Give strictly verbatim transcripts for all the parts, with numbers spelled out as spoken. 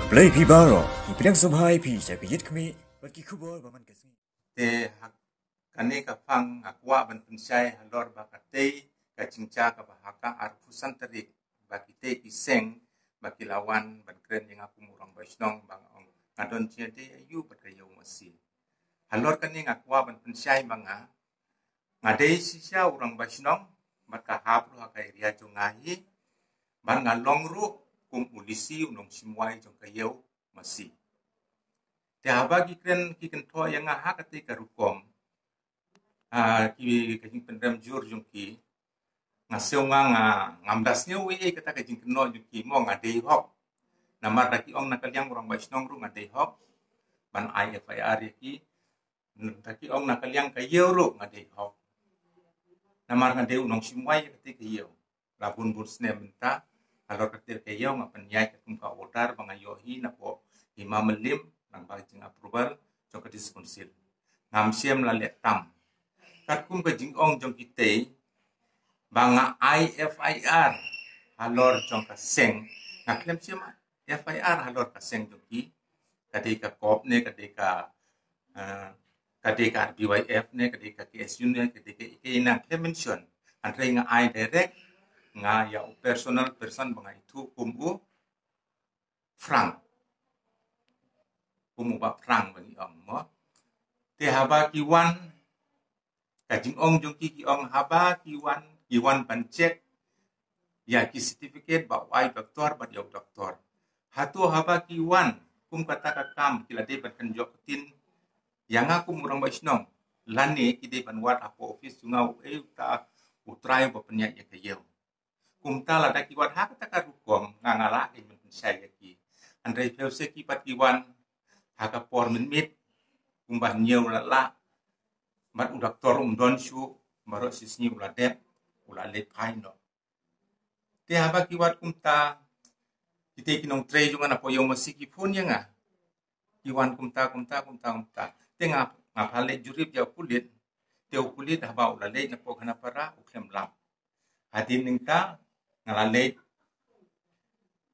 Blei phi baroh, ngi pdiang sngewbha ïa phi sha ka Ïit Khmih bad ki khubor ba man ka sngi. Te ha kane ka phang nga kwah ban pynshai halor ba katei ka jingcha kaba ha ka arphew san tarik, ba kitei ki seng ba ki la wan ban kren ïa nga kum u rangbah shnong, ba nga ong nga don jingïadei aïu bad ka Ïew Masi. Halor kane nga kwah ban pynshai ba nga, nga dei shisha u rangbah shnong bad ka hap ruh ha ka area jong nga hi, bad nga long ruh kum u lisi, u nongshimwai jong ka Ïew Masi. Te haba ki kren ki kynthoh ïa nga ha katei ka rukom, ah, ki, ka jingpynrem jur jong ki, nga sngew nga, nga, ngam da sngew ei ei kata ka jingkynnoh jong ki, mo nga dei hok. Namar da ki ong na ka liang u rangbah shnong ruh nga dei hok ban ai F I R ïa ki. Da ki ong na ka liang ka Ïew ruh nga dei hok. Namar nga dei u nongshimwai ïa katei ka Ïew la bun bun snem mynta. Halor katei ka Ïew nga pynïaid katkum ka order ba nga ïoh hi napoh Hima Mylliem, lyngba ka jingapproval jong ka District Council. Ngam shym la leh tam. Katkum ka jingong jong kitei ba nga ai F I R halor jong ka seng, nga khlem shim F I R halor ka seng jong ki. Ka dei ka COP ne, ka dei ka, eh, ka dei ka R B Y F ne, ka dei ka K S U ne, ka dei ka, ka ina khlem mention. Hynrei nga ai direct, nga ïa u personal person ba nga ithuh kum u Frank. Kum u Bah Frank ba ngi ong, mo. Te haba ki wan, ka jingong jong ki, ki ong haba ki wan, ki wan ban check ïa ki certificate ba u ai doktor bad ïa u doktor. Hato haba ki wan kum kata ka kam ki la dei ban kynjoh ktien ïa nga kum u rangbah shnong, lane ki dei ban wad hapoh office jong nga, u ei uta u trai ba pynïaid ïa ka Ïew. Kumta lada ki wad ha kata ka rukom, nga, nga lah ban pynshai ïa ki. Hynrei phi ïohsngew ki pat ki wan ha ka por mynmiet, kumba hynñiew la lah, bad u doktor um don shuh, baroh shi sngi u la dep, u la leit phai noh. Te haba ki wad kumta, kitei ki nongtrei jong nga napoh Ïew Masi ki phone ïa nga. Ki wan kumta, kumta, kumta, kumta. Te nga, nga pha leit jurip ïa u pulit. Te u pulit haba u la leit napoh Khanapara u khlem lap. Hadien nangta nga la leit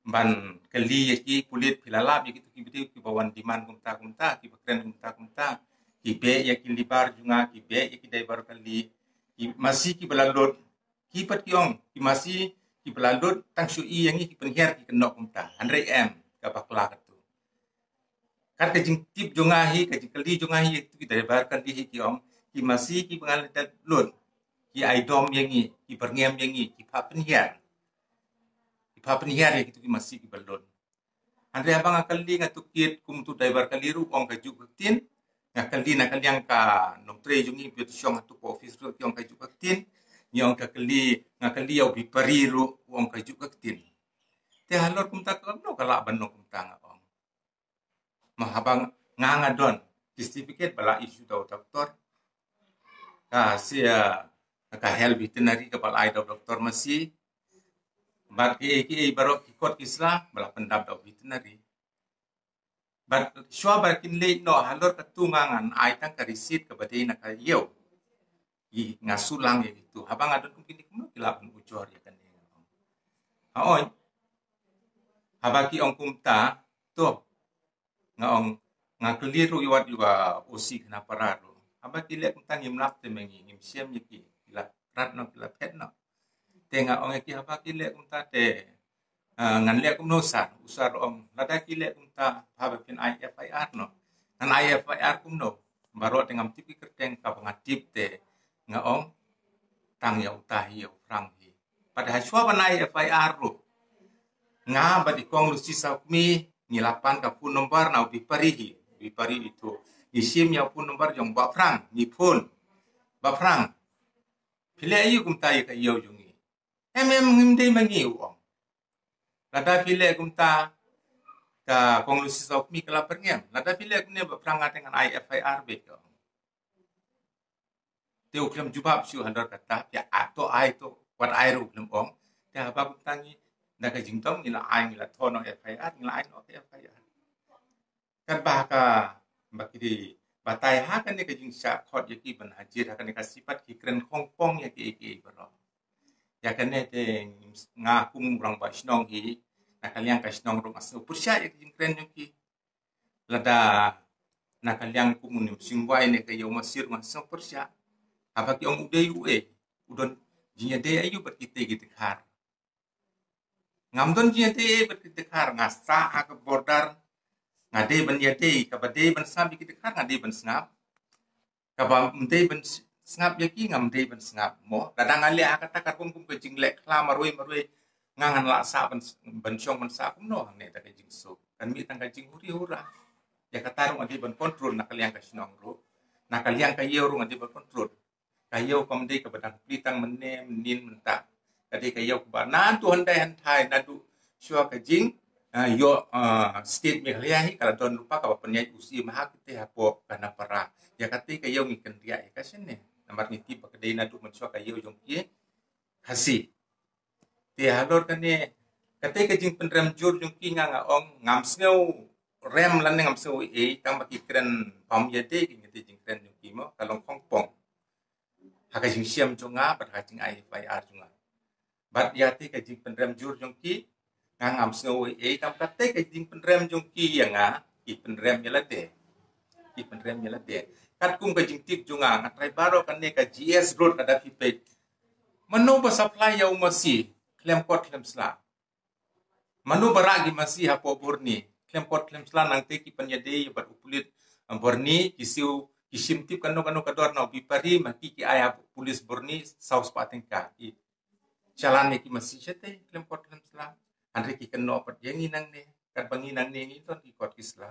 ban kylli ïa ki pulit, phi la lap ïa kito ki briew kiba wan demand kumta kumta, kiba kren kumta kumta, ki beh ïa ki labour jong nga, ki beh ïa ki driver kali, ki masi kiba la lut, ki pat ki ong ki masi kiba la lut tang shu i ïa ngi, ki pynhiar ki kynnoh kumta. Hynrei em, ka bakla katu. Kat ka jingtip jong nga hi, ka jingkylli jong nga hi, ïa kito ki driver kali hi ki ong ki masi kiba nga la lut, ki ai dom ïa ngi, ki byrngem ïa ngi, ki pha pynhiar. Ki pha pynhiar ïa kito ki masi kiba lut. Hynrei haba nga kylli, nga tohkit kum uto u driver kali ruh u ong kajuh ka ktien. Nga kylli na ka liang ka nongtrei jong ngi, phi to shong hato ka office ruh, ki ong kajuh ka ktien. Ngi ong ka kylli, nga kylli ïa u bipari ruh, u ong kajuh ka ktien. Te halor kumta ka, kumno ka lah ban long kumta, nga ong. Ma haba nga, nga don ki certificate ba la issue da u doktor, ka sia, ka health veterinary kaba la ai da u doktor masi, bad kiei kiei baroh ki kot ki sla ba la pyndap da u veterinary. Bad shuwa ba kin leit noh halor katu, nga ngan ai tang ka receipt kaba dei na ka ïew. Ki, nga shu lang ïa kitu. Haba nga don kum kine kumno ki lah ban ujor ïa kane, nga ong. Hooid. Haba ki ong kumta, to, nga ong, nga kylli ruh ïa wat ïa u O C Khanapara ruh. Haba ki leh kumta, ngim lap te ma ngi, ngim shem ïa ki, ki la rat noh, ki la phet noh. Te nga ong ïa ki, haba ki leh kumta te, ah, ngan leh kumno sir? U sir u ong, lada ki leh kumta, haba phin ai F I R noh. Ngan ai F I R kumno? Baroh te ngam tip ki kyrteng, kaba nga tip te nga ong tang ïa uta hi, ïa u Frank hi. Bad ha shuwa ban ai F I R ruh, nga bad i Kong Lucy Sawkmie ngi la pan ka phone number na u bipari hi, bipari itu. Ngi shim ïa u phone number jong Bah Frank, ngi phone. Bah Frank, phi leh aïu kumta ïa ka ïew jong ngi? Em, em, ngim dei ma ngi, u ong. Lada phi leh kumta, ka Kong Lucy Sawkmie ka la byrngem. Lada phi leh kumne, Bah Frank, nga te ngan ai F I R beit, ka ong. Te u khlem jubab shuh halor kata, phi ïa ato ai to, wat ai ruh u khlem ong. Te haba kumta ngi, na ka jingdom ngi la ai, ngi la thoh noh F I R, ngi la ai noh F I R. Katba ka, ba ki dei batai ha kane ka jingshah khot ïa ki ban hajir ha kane ka sipat, ki kren khongpong ïa kiei kiei baroh. Ïa kane te nga kum u rangbah shnong hi, Na ka liang ka shnong ruh nga sngew pyrshah ïa ka jingkren jong ki. Lada na ka liang kum u Niam Singwai ne ka ïew Masi ruh nga sngew pyrshah. Haba ki ong u dei u ei, u don jingïadei aïu bad kita ki dkhar. Ngam don jingïadei ei bad ki dkhar, nga sah ha ka border, nga dei ban ïadei, kaba dei ban sngap ïa ki dkhar nga dei ban sngap. Kaba ym dei ban s-, sngap ïa ki ngam dei ban sngap mo. Lada nga leh ha kata ka rukom kum ka jingleh khla marwei marwei, nga ngan lah sah ban s-, ban shong ban sah kumno hangne da ka jingsuk. Kan mih tang ka jinghuri hura. Ïa kata ruh nga dei ban control na ka liang ka shnong ruh. Na ka liang ka ïew ruh nga dei ban control. Ka ïew kam dei kaba dang plie tang mynne mynnin mynta. Ka dei ka ïew kaba naduh hyndai hynthai naduh shuwa ka jing, ah, ïoh, ah, state Meghalaya hi ka la don lypa kaba pynïaid u C M ha kata hapoh Khanapara. Ïa kata ka ïew ngi kynriah ïa ka shane. Namar ngi tip ba ka dei naduh mynshuwa ka ïew jong ki Khasi. Te halor kane, kata ka jingpynrem jur jong ki nga nga ong ngam sngew rem lane ngam sngew ei, tang ba ki kren bam ïadei ki, kata jingkren jong ki mo, ka long khongpong ha ka jingshem jong nga bad ha ka jingai F I R jong nga. Bad ïa te ka jingpynrem jur jong ki nga ngam sngew ei, tang ba kata ka jingpynrem jong ki ïa nga, ki pynrem ïa lade. Ki pynrem ïa lade. Katkum ka jingtip jong nga, nga trai baroh kane ka G S Road lada phi peit. Mano ba supply ïa u masi khlem kot khlem sla? Mano ba rah ki masi hapoh Burnie khlem kot khlem sla? Nangta ki pynïadei bad u pulit, eh, Burnie, ki siew, ki shim tip kano kano ka dor na u bipari, ma ki ki ai ha pulit Burnie saw spah tyngka. Ki challan ïa ki masi shatei khlem kot khlem sla. Hynrei ki kynnoh pat ïa ngi nangne, katba ngi nangne ngi don ki kot ki sla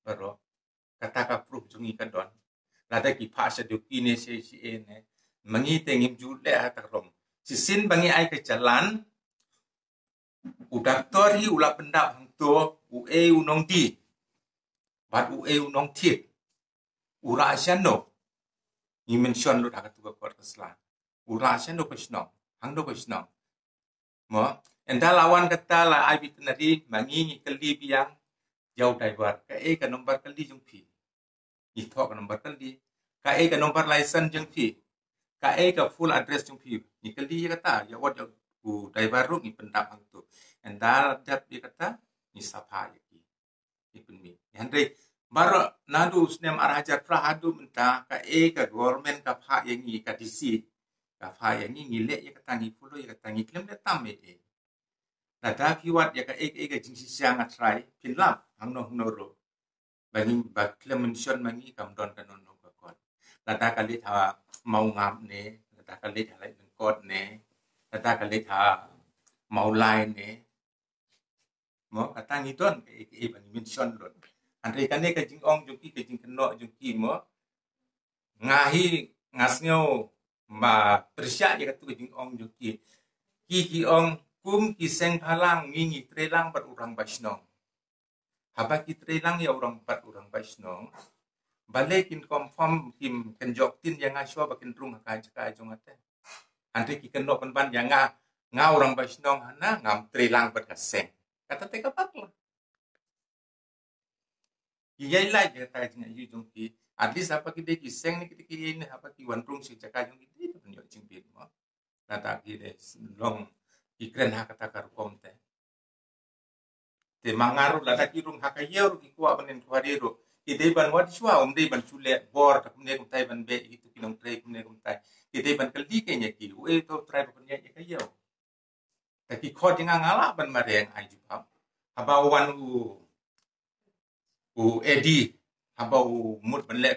baroh. Kata ka proof jong ngi ka don. Lada ki phah sha duty ne sha shi ne, ma ngi te ngim ju leh ha ka rom. Shisien ba ngi ai ka challan, u doctor hi u la pyndap hangto, u ei u nongdie bad u ei u nongthied. U rah shano? Ngi mention lut ha katu ka kot ka sla. U rah shano ka shnong, hangno ka shnong? Mo, ynda la wan kata la ai veterinary, ma ngi ngi kylli biang ïa u driver, kaei ka number kali jong phi? Ngi thoh ka number kali. Kaei ka number license jong phi? Kaei ka full address jong phi? Ngi kylli ïa kata, ïa wat ïa u driver ruh ngi pyndap hangto. Ynda la dep ïa kata, ngi sa phah ïa ki. Ki pynmih. Hynrei baroh naduh u snem ar hajar phra haduh mynta, kaei ka government ka phah ïa ngi, ka D C ka phah ïa ngi, ngi leh ïa kata, ngi follow ïa kata, ngi khlem leh tam ei ei. Lada phi wad ïa kaei kaei ka jingshisha nga trai, phin lap hangno hangno ruh. Ba ngi, ba khlem mention ma ngi kam don kano kano ka kot. Lada ka leit ha Mawngap ne, lada ka leit ha Laitumkhrah ne, lada ka leit ha Mawlai ne. Mo, kata ngi don kaei kaei ba ngi mention lut. Hynrei kane ka jingong jong ki, ka jingkynnoh jong ki mo, nga hi nga sngew ba pyrshah ïa katu ka jingong jong ki. Ki ki ong kum ki seng bhalang ngi ngi trei lang bad u rangbah shnong. Haba ki trei lang ïa u rangbah, bad u rangbah shnong, balei kin confirm, kin kynjok ktien ïa nga shuwa ba kin rung ha ka jaka jong nga te? Hynrei ki kynnoh pynban ïa nga, nga u rangbah shnong hana, ngam trei lang bad ka seng. Kata te ka bakla. Ki ïai lait ïa kata ka jingayu jong ki. At least haba ki dei ki seng ne ki dei ki ïing ne, haba ki wan rung sha jaka jong ki, dei ban ïoh jingbit mo. Lada ki dei long ki kren ha kata ka rukom te. Te ma nga ruh lada ki rung ha ka ïew ruh ki kwah ban inquiry ruh, ki dei ban wad shuwa, um dei ban shu leh bor ta kumne kumtai ban beh ïa kitu ki nongtrei kumne kumtai. Ki dei ban kylli kein ïa ki, uei uto u trai ba pynïaid ïa ka ïew. Ta ki khot ïa nga, nga lah ban mareh, ai jubab. Haba wan u, u Eddie, haba u mut ban leh